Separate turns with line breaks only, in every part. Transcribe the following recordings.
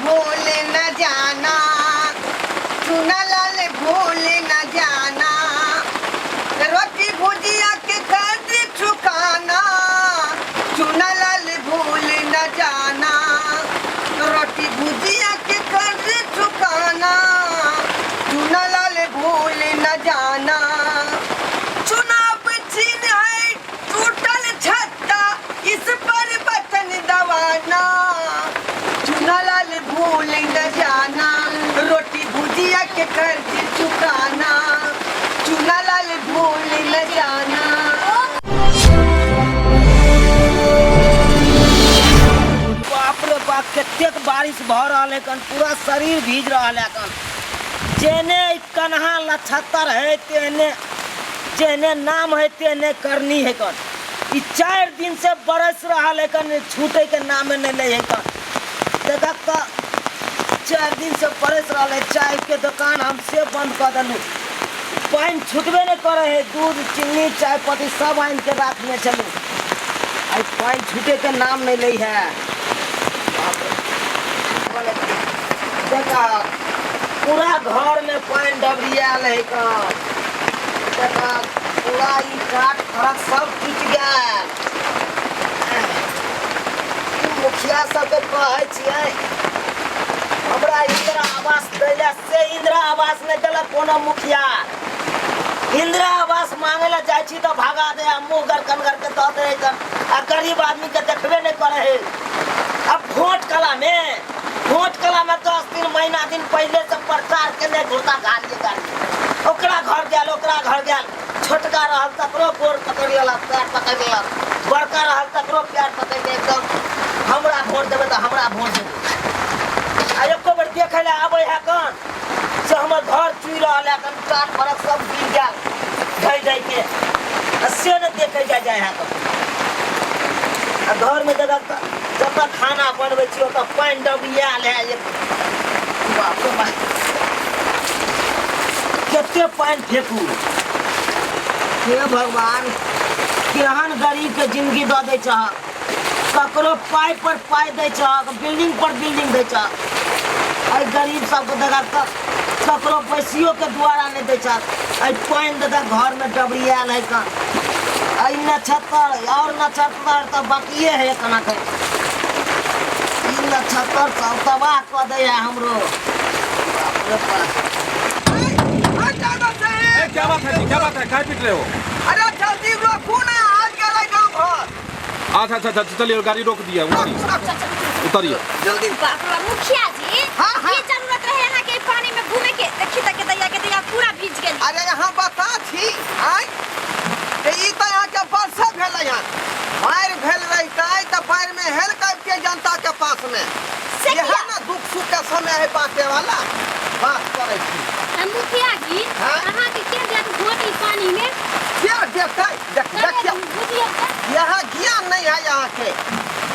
भूल न जाना, चुनालाल भूल न जाना, रोटी भुजिया के कर्ज चुकाना, चुनालाल भूल न जाना, रोटी भुजिया के कर्ज चुकाना, चुनालाल भूल न जाना। चुनाव चिन्ह है टूटल छत्ता, इस पर बटन दबाना, चुनालाल भूल न जाना, रोटी भुजिया के कर्ज चुकाना, चुनालाल भूल न जाना।
बाप रे बाप, कतेक बारिश भऽ रहल है कन, पूरा शरीर भीज रहल है कन। जेने कन्हा लछत्तर है तेने, जेने नाम है तेने करनी है कन। ई 4 दिन से बरस रहल है कन, छूटे के नाम नहीं ले है कन। देखा तो 4 दिन से बरस रहल है, चाय के दुकान हम से बंद कर देलू, पानि छूटबे नहीं करे है, दूध चीनी चाय पत्ती सब आनि के राखने छलू, आई पानि छूटे के नाम नहीं ले है। देखा पूरा घर में पानि डबरियाल है कन। देखा पूरा ई काठ फड़क सब टूटि गेल। मुखिया सबके कहै छियै हमरा इंदिरा आवास दै लए, से इंदिरा आवास नहि देलक कोनो मुखिया। इंदिरा आवास मांगे लए जाइ छी तऽ भगा दे आ मुँह गरकन गरके दऽ दे कन, आ गरीब आदमी के देखबे नहि करै है। अब वोट कला में 10 दिन महीना दिन पहले से प्रचार केने घुरता गाड़ी गाड़ी, ओकरा घर गेल ओकरा घर गेल, छोटका रहल तकरो गोर पकड़ लेलक, पैर पकड़ लेलक, बड़का रहल तकरो पैर पकड़ के एकदम हमरा वोट देबै तऽ हमरा वोट देबै। आ एको बेर देखै लए आबै है कन से हमर घर चुइ रहल है कन, काठ फरक सब गिर गेल ढहि ढहि के, आ से नहि देखै जाइ जाइ है कन। आ घर में देखक तऽ जतऽ खाना बनबै छी ओतऽ पानि डबियाल है, एक बाप रे बाप कते पानि फेकू। हे भगवान, केहन गरीब के जिंदगी दऽ दै छह, ककरो पाइ पर पाइ दै छह, बिल्डिंग पर बिल्डिंग दै छह, एहि गरीब सबके देखक तऽ ककरो पैसियो के द्वारा नहि दै छह। एहि पानि देखक घर में डबरियाल है कऽ, एहि नक्षत्र और नक्षत्र तऽ बाकिए है केना के, ई नक्षत्र सब तबाह कऽ दै है हमरो। बाप रे बाप।
ए, क्या बात है जी, क्या बात है, काय पीट रहे हो?
अरे जल्दी रोकू ना, आज गए गाँव घर।
अच्छा अच्छा अच्छा, चलिए गाड़ी रोक दिया, उतरिए उतरिए
जल्दी।
बाप रे मुखिया जी,
हाँ, हाँ।
ये जरूरत रहे यहाँ के पानी में घूमे के, देखी तक के दैया के दैया पूरा भीज गेल।
अरे यहाँ बता छी आय ते ई तऽ यहाँ के वर्षा भेलै हन, बाढ़ि भेल रहितै तऽ बाढ़ि में हेल के अबितियै जनता के पास में।
से
इएह
किया?
ने दुख सुख के समय है बांटे वाला, बात करै छी।
आ मुखिया जी,
हाँ?
अहाँ के के देत वोट ई पानी में?
के देतै? देख,
अरे
देखियौ।
बुझियौ तऽ।
यहाँ ज्ञान नहीं है यहाँ के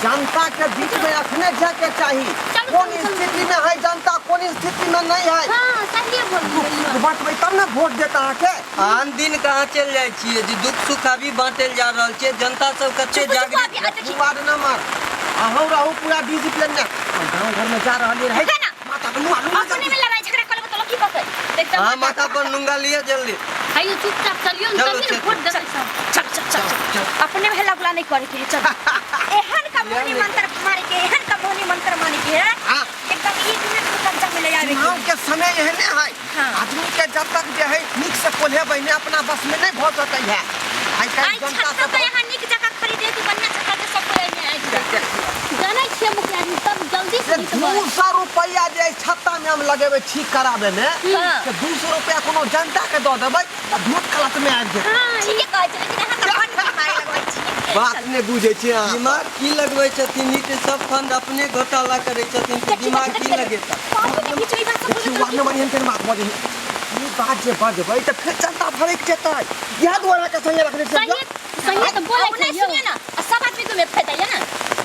जनता के बीच में अखने जाके चाही,
चलू,
कौन
चलू, चलू।
स्थिति में है जनता, कौन स्थिति में नहीं है।
हाँ, सहिए बोललियै।
दुख बांटबै तब ने वोट देत अहाँके।
आन दिन कहाँ चलि जाइ छियै जे दुख सुख अभी बाँटल जा रहल छै, जनता सब कते
चुप, चुप,
जागृत।
अभी, आ देखी।
वार्ड नंबर अहूँ रहू पूरा डिसिप्लिन में। गाँव घर में जा रहलियै रहै।
है ना?
माथा पर नुआ, नुआ
अपने में लड़ाई झगड़ा कर लेबै तऽ लोक की कहतै? देख तऽ
अहाँ माथा पर नुंगा लिअ जल्दी।
हैयो चुपचाप चलियौ ने,
चलू,
तभी ने
चलू।
वोट देबै सब।
चल चल चल चल, अपने में हल्ला गुल्ला नहीं करे के है, चल। एहन का मोहनी मंत्र मारे के, एहन का मोहनी मंत्र मारे के है।
हाँ।
एकदम एक मिनट में कब्जा में ले आवे के।
चुनाव के समय एहने है,
हाँ।
आदमी के जब तक जे है नीक से कोल्हे बहिने अपना बस में नहीं भऽ सकै है। आइ काल्हि
आई
जनता
छत्ता
सब
तो यहाँ नीक जगह खरीदे के बढ़िया छत्ता के सब कोई एने आबि जाए।
जानै छियै मुखिया जी, तब जल्दी से
से
जीतबै।
200 रुपैआ जे एहि छत्ता में हम लगेबै ठीक कराबै में,
हाँ।
से 200 रुपैआ कोनो जनता के दऽ देबै तऽ वोट गलत में आबि जेतै।
हाँ,
ठीके कहै छै, लेकिन अहाँ तऽ बड्ड मारे लगबै छी।
बात नहि बुझै छियै अहाँ।
दिमाग की लगबै छथिन, ई तऽ सब फंड अपने घोटाला करै छथिन, तऽ
देखी,
दिमाग
देखी,
की
देखी।
लगेता?
पानी के बीच में ई बात सब
देखियौ,
बोलैत
वार्ड नंबर एहन तेहन बात बजै है। ई बात जे बजबै तऽ फेर जनता भड़कि जेतै, इएह दुआरे अहाँके संगे रखने छियै।
सहिए सहिए तऽ बोलै
अब नहीं
छै यौ।
सुनिए ना, आ सब आदमी को में फायदा है ना।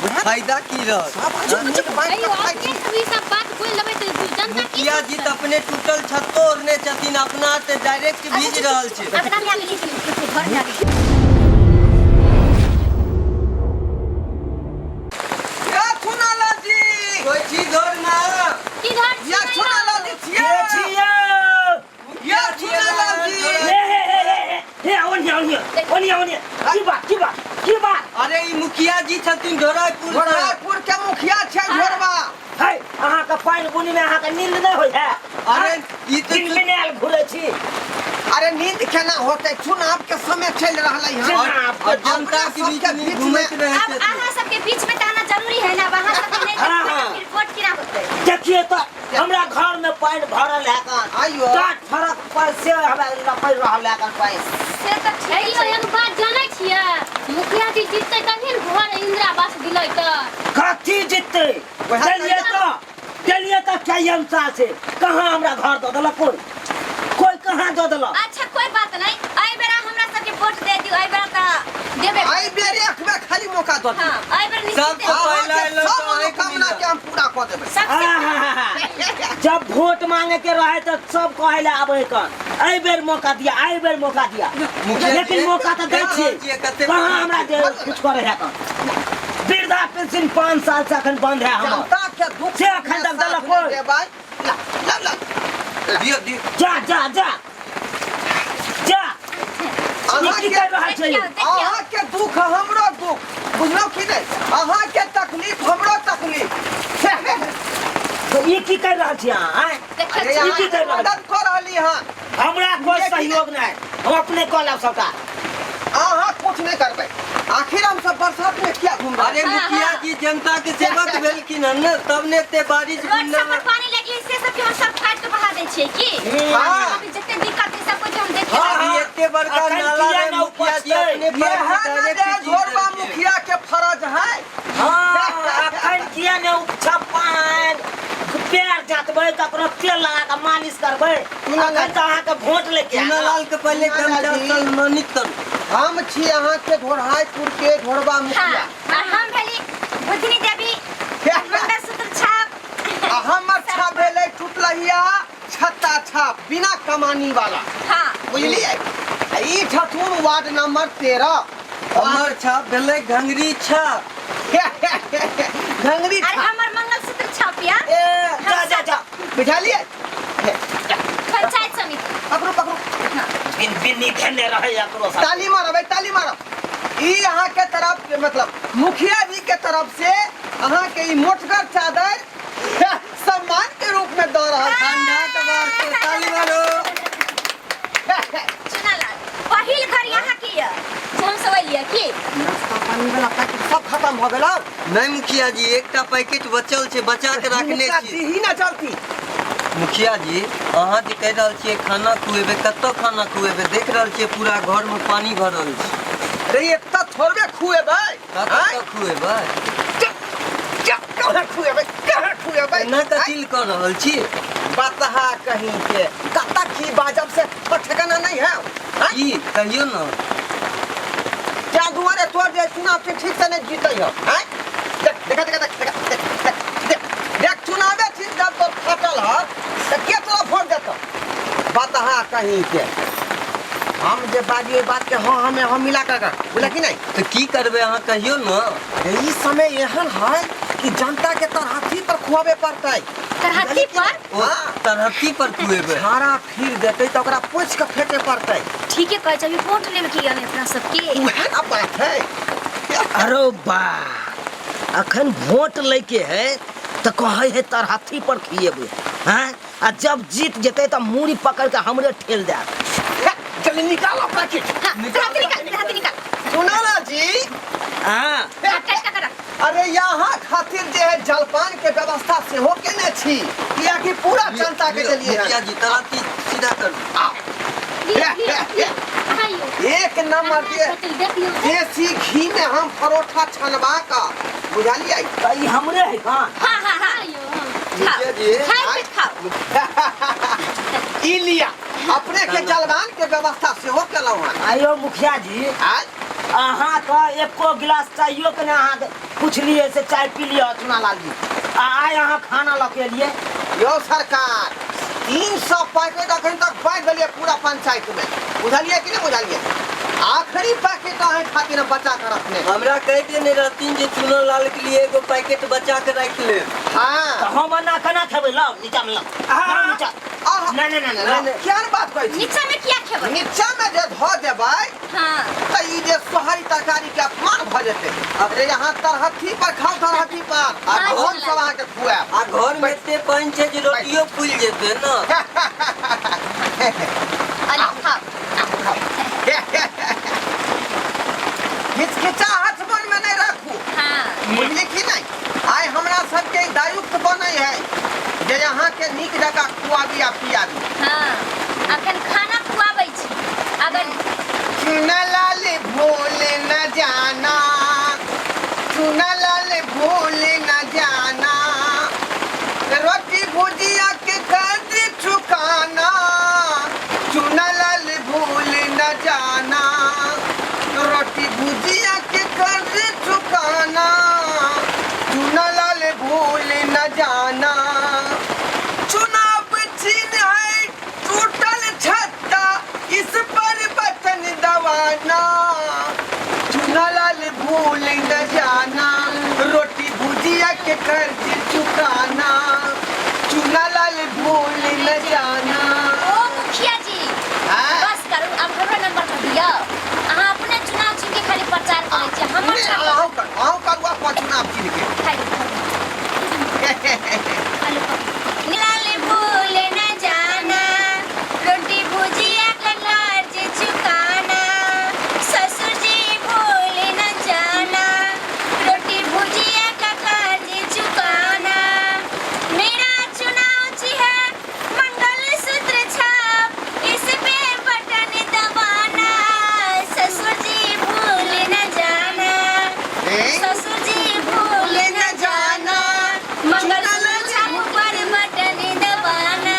फायदा की रहत?
सब आदमी नीक बात
अयो,
तऽ खाइ
अपने
छी।
सब ई सब बात बोलि देबै तऽ जनता की
मुखिया जी तऽ अपने टूटल छत्तो ओढ़ने छथिन, अपना तऽ डायरेक्ट भीज रहल छै।
अपना में आबि गेली, घर में आबि गेली।
ए, चुनालाल जी!
कोइ छी घर में? छथिन ढोरायपुर से।
ढोरायपुर के मुखिया छै ढोरबा।
है अहाँके पानि बुनी में अहाँके नींद नहि होइ है?
अरे ई तऽ
दिन बिनायल घुरै छी।
अरे नींद केना होतै, चुनाव के समय चलि रहलै हन।
चुनाव।
और जनता के
अपना
बीच
सबके
में
बीच
घूमैत
में-
रहै
अब
छथिन।
अहाँ सबके बीच में तऽ आना जरूरी है ना, अब अहाँ सबके नहीं
हाँ,
देखबै तऽ
हाँ।
फिर वोट केना होतै?
देखिए तऽ हमरा घर में पानि भरल है कन।
आइयो।
टाट फरक पर से हमरा लपैड़ रहल है कन पानि।
से तऽ ठीक
तैयो
छै।
एगो बात जानै छियै, मुखिया जी जीततै तभी ने घर इंदिरा आवास दिलेतै।
कथी जीततै?
वएह
चलिए तऽ चलिए तऽ कहियम साल से कहाँ हमरा घर दऽ देलक कोइ? कोइ कहाँ दऽ देलक?
अच्छा कोई बात नहीं, एहि बेरा हमरा सबके वोट दे दियौ, एहि बेरा तऽ देबे।
एहि बेर एक बेर खाली मौका दऽ दियौ।
हाँ, एहि बेर
सब
निश्चित
तो
अहाँके
पहला एलहुँ
सब
तऽ अहाँके
मनोकामना
मिलत।
के हम पूरा कऽ देबै।
सबसे
आहाहाहा। जब वोट मांगे के रहे तो सब कहे ले आबे कन एहि बेर मौका दिया, एहि बेर मौका दिया,
मुखिया जी,
लेकिन मौका तऽ दै
देख
छियै
रहल छियै कते
कहाँ हमरा दे कुछ करे है कन। वृद्धा पेंशन 5 साल से अखन बंद है हमर।
जनता के दुख
से अखन तक देलक कोइ।
देबै। ला, ला, ला।
दियौ दियौ।
जा जा जा जा, ई की कर रहल छै?
देखियौ देखियौ।
अहाँके दुख हमरो दुख, बुझलहुँ कि नहि? अहाँके तकलीफ हमरो तकलीफ।
तो ई की कर रहल छी अहाँ, आँय?
देखियौ
अरे
ई की
अहाँके
कर रहल छी?
मदद कऽ रहली हन।
हमरा कोइ सहयोग नहि, हम अपने कऽ लेब सबटा।
अहाँ कुछ नहि करबै। आखिर हम सब बरसात में किया घूम
अरे
रहे?
मुखिया जी जनता के सेवक भेलखिन हन ने, तब ने एते बारिश
रोड सब पर
बुन्ना।
पानी लागि से सब के हम सब काट के बहा दै छियै की?
हाँ।
अभी जते दिक्कत है सब कुछ हम देखे।
हाँ,
अभी
हाँ।
एते बड़का
अखन
नाला
किया
रहे
न
मुखिया जी
उपजतै?
अपने
यह
पैर से
ना
डायरेक्ट
जे
चीज
ढोरबा
देलखिन।
मुखिया के फरज है।
हाँ, अखन किया ने उपछा पानि पैर जतबै, ककरो तेल लगा के मालिश करबै। अखन तऽ अहाँके वोट लेके आयल।
चुनालाल के पहले
चुनालाल
गमछा
जी।
सम्मानित करू।
हम छी अहाँके ढोरहायपुर के ढोरबा
हाँ,
मुखिया।
आ हम भेली बुधनी देवी, मंगलसूत्र छाप।
आ हमर छाप भेलै टुटलहिया छत्ता छाप बिना कमानी वाला।
हाँ।
बुझलियै? आ ई छथुन वार्ड नंबर 13।
हमर छाप भेलै घंगरी छाप।
घंगरी
और
छाप।
हमर मंगलसूत्र छाप या
ए, जा जा जा।
बुझलियै?
पंचायत समिति।
पकड़ू पकड़ू।
बिन बिन्नी धेने रहै एकरो सब।
ताली मारबै, ताली मारब। ई अहाँके तरफ के मतलब मुखिया जी के तरफ से अहाँके ई मोटगर चादर सम्मान के रूप में दऽ रहल छी।
ठंडा के वास्ते ताली मारो।
चुनालाल पहिल घर यहाँ के ये जे हम सब एलियै की?
नाश्ता पानी वाला पैकेट सब खत्म हो गेल।
नहीं मुखिया जी, एकटा पैकेट बचल छै, बचा के राखने
हिनका
छी।
दीही ना चलती।
मुखिया जी अहाँ जे कहि रहल छियै खाना खुएबै, कतऽ खाना खुएबै? देख रहल छियै पूरा घर में पानी भरल छै।
रे एतऽ थोड़बे खुएबै।
कतऽ खुएबै?
कहाँ खुएबै, कहाँ खुएबै?
एना कथी लए कऽ रहल छी?
बतहा कहीं के कतऽ की बाजब से पर ठिकाना नहीं है। आँय?
की कहियौ ने।
क्या दुआरे तोर जे चुनाव के ठीक से नहीं जीतै हो? आँय? देख देख देख देख देख देख देख देख देख चुनावे ठीक जब तो फटल ह तऽ के तोरा वोट देतौ? बतहा कहीं के हम जे बाजियो बात के हाँ हमें हम मिला कर बुझल कि नहीं?
तऽ की करबै अहाँ कहियौ ने।
ई समय एहन है कि जनता के तरहथी पर खुआबे पड़तै।
तरहत्थी पर?
ओ तरहत्थी पर खुएबै।
झाड़ा फिर देतै तऽ ओकरा पोछि के फेके पड़तै।
ठीके कहै छै, अभी वोट लेबे के ये अपना सबके।
उएह ने बात है।
अरे बा, अखन वोट लैके है तऽ कहै है तरहत्थी पर खिएबै, हैं? आ जब जीत जेतै तऽ मूड़ी पकड़ के हमरे ठेल देत।
चल निकालो पैकेट।
हाँ, तरहत्थी निकाल, तरहत्थी निकाल।
सुनो ना जी।
हाँ।
हाँ, कट कट कट।
अरे यहाँ खातिर जे है जलपान के व्यवस्था सेहो केने छी, कियाकि पूरा जनता के देलिए
मुखिया
हन।
जी तरहत्थी सीधा करू।
लिअ, लिअ, लिअ। आइयो।
एक नंबर के
देखियौ।
देसी घी में हम परोठा छनवा का, बुझलियै?
तऽ ई हमरे है कहाँ?
हाँ हाँ हाँ।
आइयो, हाँ।
मुखिया जी
खाओ पेट खाओ।
ई लिया अपने के जलपान के व्यवस्था सेहो केलहुँ हन।
आइयो मुखिया जी,
आँय?
अहाँ के एको गिलास चाहियो के ने अहाँ के पुछलियै से चाय पी लिअ चुनालाल जी, आ आइ अहाँ खाना लऽ के एलियै।
यौ सरकार 300 पैकेट अखन तक बाँटि देलियै पूरा पंचायत में, बुझलियै कि नहि बुझलियै? आखिरी पैकेट अहाँ खातिर हम बचा के रखने।
हमरा कहि देने रहथिन जे चुनालाल के लिए एगो पैकेट बचा के राखि लेब।
हाँ।
तऽ हम एना केना खेबै? खेबै लाउ नीचा में लाउ लाउ नीचा
आहा।
नहीं नहीं नहीं नहीं
केहन बात कहै छी
नीचा में किया खेबै
नीचा में जे धऽ देबै
हाँ
तऽ ई जे सोहारी तरकारी के अपमान भऽ जेतै अरे यहाँ तरहत्थी पर खाउ तरहत्थी पर आ
हाँ,
हम सब अहाँके खुआएब
आ घर में एते पानि छै जे रोटियो फूलि जेतै ने
अरे खाओ
हिचकिचाहट मन में नहीं राखू
हाँ
बुझली कि नहीं आइ हमरा सबके ई दायित्व बनै है जे अहाँके नीक जकाँ खुआबी आ पियाबी
हाँ अखन खाना खुआबै छी अगर
चुनालाल भूल न जाना चुनालाल भूल न जाना रोटी भुजिया के कर्ज चुकाना चुनालाल भूल न जाना रोटी भुजिया के कर्ज चुकाना चुनालाल भूल न जाना चुनाव चिन्ह है टूटल छत्ता इस पर बटन दबाना चुनालाल भूल न जाना रोटी भुजिया के कर्ज चुकाना चुनालाल भूल न जाना
ओ मुखिया जी
हाँ?
बस करू अब हमरो नंबर पर दियौ अहाँ अपने चुनाव चिन्ह के खाली प्रचार करै छियै हमर
नहीं,
नंबर
अहूँ करू अहूँ करू अपन चुनाव चिन्ह के
खाली खाली
लाल भूल न जाना रोटी भुजिया का कर्ज चुकाना ससुर जी भूल न जाना रोटी भुजिया का कर्ज चुकाना मेरा चुनाव चिन्ह है मंगलसूत्र छाप इस पे बटन दबाना ससुर जी भूल न जाना
ए?
ससुर जी भूल न जाना मंगलसूत्र छाप पर बटन दबाना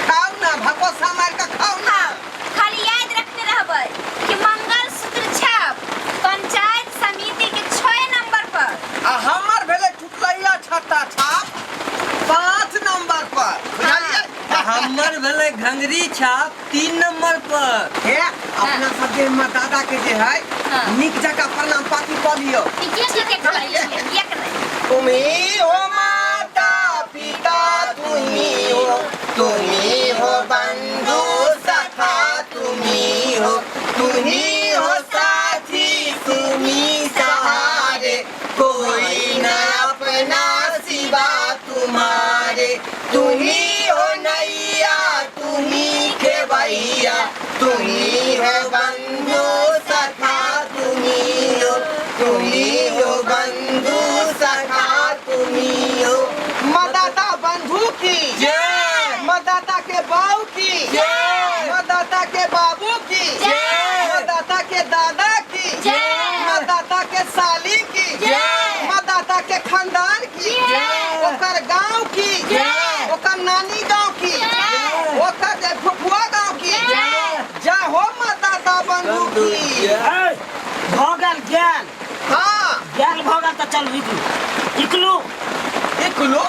खाउ ना भकोसा मार के खाउ ना
हाँ, खाली याद रखने रहबै कि मंगलसूत्र छाप पंचायत समिति के 6 नंबर पर
आ हमर भेलै टुटलैया छत्ता छाप 5 नंबर पर बुझलियै
आ हमर भेलै घंघरी छाप 3 नंबर पर
हे अपना सब जे हमर दादा के जे है
हाँ।
नीक जकाँ प्रणाम पाती कऽ लियौ
ठीके ठीके करै छियै किएक नहि
तुम्ही हो माता पिता तुम्ही हो तुम्ही हो बंधु सखा तुम्ही हो तुम्ही हो साथी तुम्ही सहारे कोई न अपना सिवा तुम्हारे तुम्ही हो नैया तुम्ही खेवैया तुम्ही हो बंधु सखा तुम्ही हो तुम्ही हो बंधु सखा तुम्ही हो मतदाता बंधु की
जय।
मतदाता के बाऊ की
जय।
मतदाता के बाबू की
जय।
मतदाता के दादा की
जय।
मतदाता के साली की
जय।
मतदाता के खानदान की
जय।
ओकर गांव की
जय।
ओकर नानी गांव की
जय।
ओकर जे फुफुआ गांव की
जय।
जय हो मतदाता बंधु की
ए, भऽ गेल गेल
हाँ
गेल भऽ गेल तऽ चलू निकलू निकलू
निकलो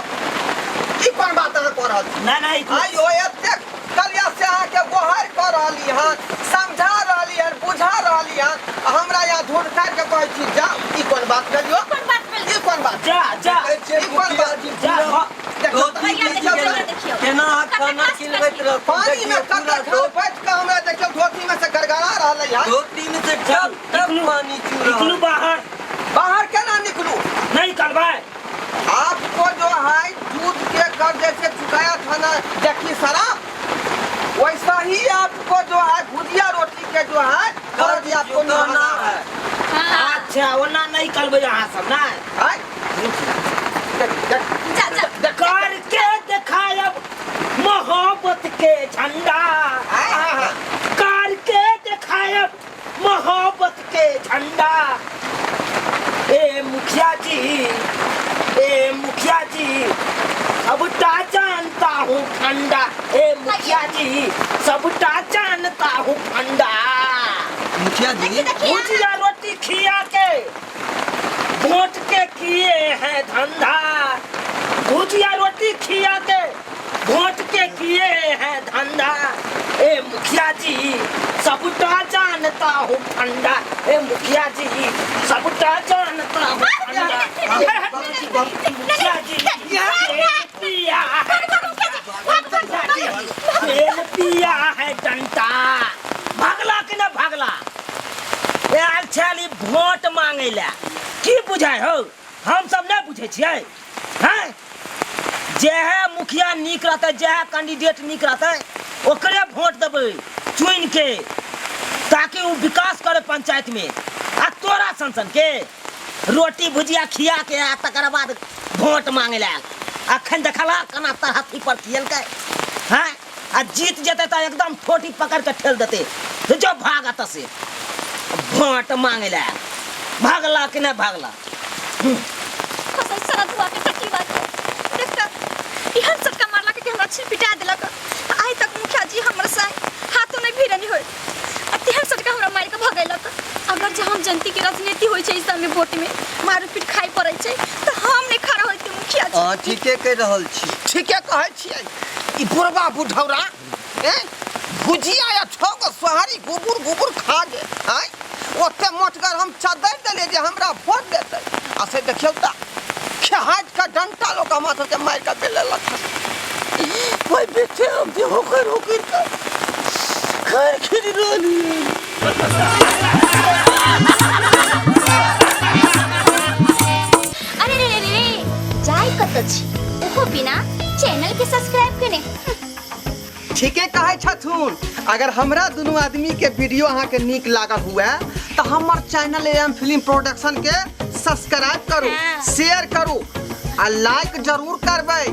ई कोन बात अहाँ कऽ रहल छी
नहीं नहीं निकलू
आइयो एतेक कलिया से अहाँके गोहार कऽ रहली हन समझा रहली हन बुझा रहली हन आ हमरा यहाँ धूर काटि के कहै छी जाउ ई कोन बात भेल यौ
कोन बात भेल
ई कोन बात
जा जा
देखै छियै
ई कोन
मुखिया
बात
जी
जा
पूरा
भऽ-
देखियौ
धोती
भैया
खींच
देखियौ,
गेलै।
भैया देखियौ।
केना अहाँ
कते
खाना
कष्ट
खिलबैत
करथिन।
रहथिन
पानी में
देखियौ पूरा
कते खाल बैठ के हमरा देखियौ धोती में से गड़गड़ा रहलै हन
धोती में से टप टप पानी चू
निकलू
रहल
बाहर
बाहर केना निकलू
नहीं निकलबै
आपको जो है दूध के कर्ज जैसे चुकाया था ना जखी शराब वैसा ही आपको जो है भुजिया रोटी के जो है कर्ज आपको
चुकाना
निभाना
है
है
हाँ
अच्छा ओना नहीं निकलबै अहाँ सब नहीं
हैं? देख, देख,
जा जा
देख,
करके दिखायब मोहब्बत के झंडा
हाँ, हाँ, हाँ।
करके दिखायब मोहब्बत के झंडा ए मुखिया जी ए मुखिया जी सबटा जानता हूँ फंडा ए मुखिया जी सबटा जानता हूँ फंडा
मुखिया जी
देखिए देखिए
भुजिया रोटी खिया के वोट के किए हैं धंधा भुजिया रोटी खिया के वोट के किए हैं धंधा ए मुखिया जी सबटा जानता हूँ फंडा ए मुखिया जी सबटा जानता हूँ फंडा मुखिया जी बुझाय हो हम सब नहीं बुझे छियै हैं जेहे मुखिया नीक रहतै जेहे कैंडिडेट नीक रहतै ओकरे वोट देबै चुनि के ताकि ओ विकास करे पंचायत में आ तोरा सन सन के रोटी भुजिया खिया के आ तकर बाद वोट मांगे ला अखन देखला केना तरहथी पर खियलकै हैं आ जीत जेतै तऽ एकदम ठोटी पकड़ के ठेल देतै तो जो भाग एतऽ से वोट मांगे ला भागला कि नहीं भागला
फसल सारा धुआ के टट्टी बात देखता इहन सटका मारलक कि हमरा छिल पिटा देलक आइ तक मुखिया जी हमर साय हाथों नहीं भिड़नी होय आ तेहन सटका हमरा मारि के भगैलक अगर जे हम जनती के राजनीति होइ छै ई सब में वोट में मारू पीट खाइ पड़ै छै तऽ हम नहीं खड़ा होइते मुखिया जी
अहाँ ठीके कहि रहल छी
ठीके कहै छियै ई बुढ़वा बुढ़ौरा ए भुजिया या छओ गो सोहारी गोबुर गोबुर खा गेल आँय ओते मोटगर हम चद्दर देलियै जे हमरा वोट देतै आ से देखियौ तऽ खेहाटि कऽ डंटा लोक हमरा सबके मारि कऽ बेलेलक ओहि बीचे हम जे होकर होकर कऽ खैर खिर रहलियै।
अरे रे रे रे जाय कत छी ओहो बिना चैनल के सब्सक्राइब केने।
ठीके कहै छथुन, अगर हमरा दुनू आदमी के वीडियो अहाँ के नीक लागल हुए तऽ हमर चैनल एम फिल्म प्रोडक्शन के सब्सक्राइब करू,
हाँ।
शेयर करू आ लाइक जरूर करबै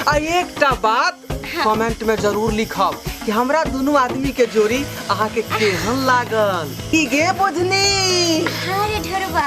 आ एकटा बात कमेंट में जरूर लिखब कि हमरा दुनू आदमी के जोड़ी अहाँ के केहन लागल। की गे बुझनी?
हाँ रे ढोरबा।